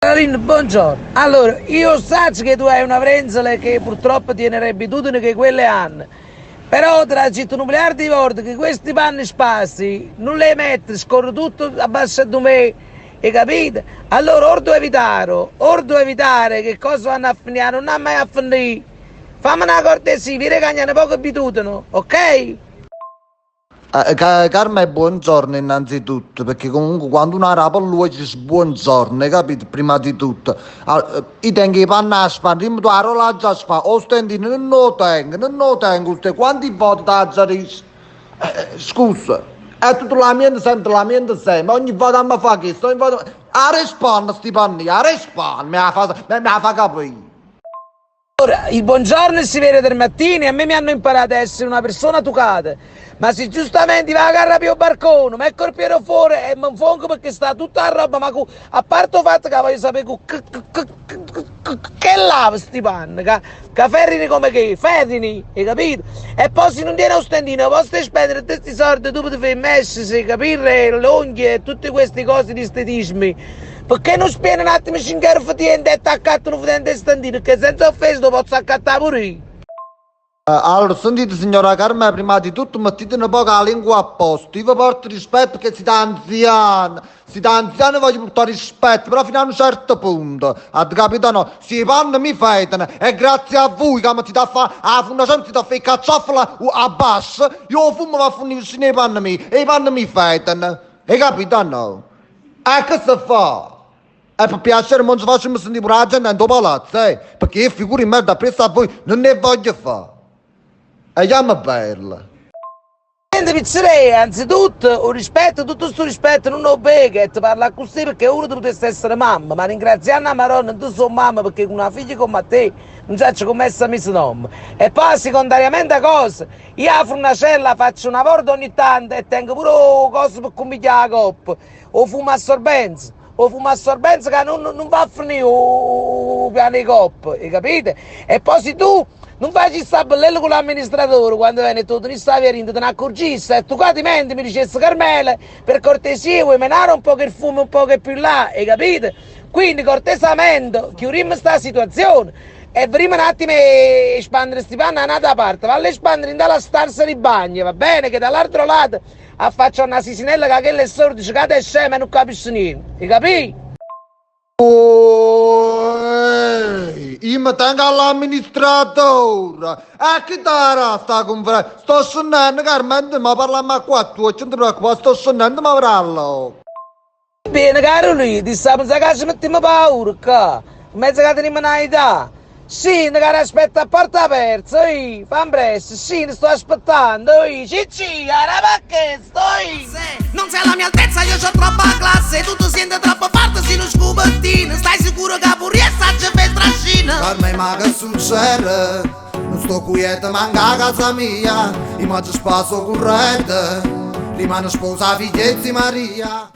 Carolina, buongiorno. Allora, io saccio che tu hai una vrenzola che purtroppo tiene le abitudini che quelle hanno. Però te l'ho detto un miliardo di volte che questi panni spassi non le metti, scorre tutto abbassa di me, hai capito? Allora, or devo evitare che cosa vanno a finire, non ha mai a finire. Fammi una cortesia, vi regagnano poche abitudini, ok? Carmen, buongiorno innanzitutto, perché comunque quando una rapa lui ci buongiorno, hai capito? Prima di tutto. Io tengo i panni a span, dimmi tu a rola già span, o stendino, non lo tengo, non lo tengo, usted, quanti volte t'ha già detto? Scusa, è tutto lamento sempre, lamento sempre, ogni volta mi fa questo, ogni volta... A risponde sti panni, a risponde, mi la fa capire. Ora, il buongiorno si vede del mattino e a me mi hanno imparato a essere una persona educata. Ma se giustamente va a gara più barcone, ma ecco il piede fuori e mi infongo perché sta tutta la roba, ma a parte il fatto che voglio sapere che lava sti panni, che ferrini come che, ferrini, hai capito? E poi se non tiene lo stendino, posso spendere tutti questi soldi, tu ti fai messi, se capire, le unghie e tutte queste cose di estetismi. Perché non spiega un attimo 5 euro fatiente e attaccato un fatiente stendino, che senza offesa lo posso accattare pure io. Allora, sentite signora Carmen, prima di tutto mettete un po' la lingua a posto. Io vi porto rispetto perché siete anziani. Siete anziani voglio portare rispetto, però fino a un certo punto. Ha capito no? Se i panni mi fetano e grazie a voi che mi siete a fare la fondazione, siete a fare cazzofola a basso, io fumo va a finire nei panni miei e i panni mi fetano. Hai capito no? E che si fa? E per piacere non ci facciamo sentire pure la gente in palazzo, eh? Perché io figure in merda presso a voi non ne voglio fare. E chiama bella. Senti, pizzeria, anzitutto, un rispetto, tutto questo rispetto non lo bega e ti parla così perché uno ti potesse essere mamma, ma ringraziando la Madonna, tu sei mamma perché con una figlia come te non sai come è messa nome. E poi secondariamente cosa? Io apro una cella, faccio una volta ogni tanto e tengo pure cose per comigliare la coppa, o fumo assorbenza. O fumo assorbenza che non va a finire o piano di coppa, hai capito? E poi se tu non fai sta bellello con l'amministratore quando viene tu, ti stavi a te ne accorgi, e tu qua ti menti, mi dicesse Carmela, per cortesia vuoi menare un po' che il fumo un po' che più là, hai capito? Quindi cortesemente chiudiamo sta situazione e prima un attimo espandere sti panni da un'altra parte, vallo a espandere in dalla stanza di bagno, va bene? Che dall'altro lato affaccia una sisinella che quella è sorda, dice che è scema e non capisce niente, hai capito? Io mi tengo all'amministratore. E che darà sta conferenza? Sto suonando, Carmen, ma parliamo a quattro, non ti preoccupare, sto suonando, ma parlo. Bene, caro lui, ti sta pensando che ci mettiamo paura qua. Mezzo che teniamo una età. Sì, cara, aspetta a porta aperta, oi, fan presto, sì, sto aspettando, oi, cicci, cara, ma che sto? Non sei alla mia altezza, io c'ho troppa classe, tu ti senti troppo forte, sei uno scubettino, stai sicuro che pure essa ci fai trascina? Carmen, ma che succede? Non sto quieta, manca a casa mia, io mangio spasso corrente, rimane sposa figliezzi Maria.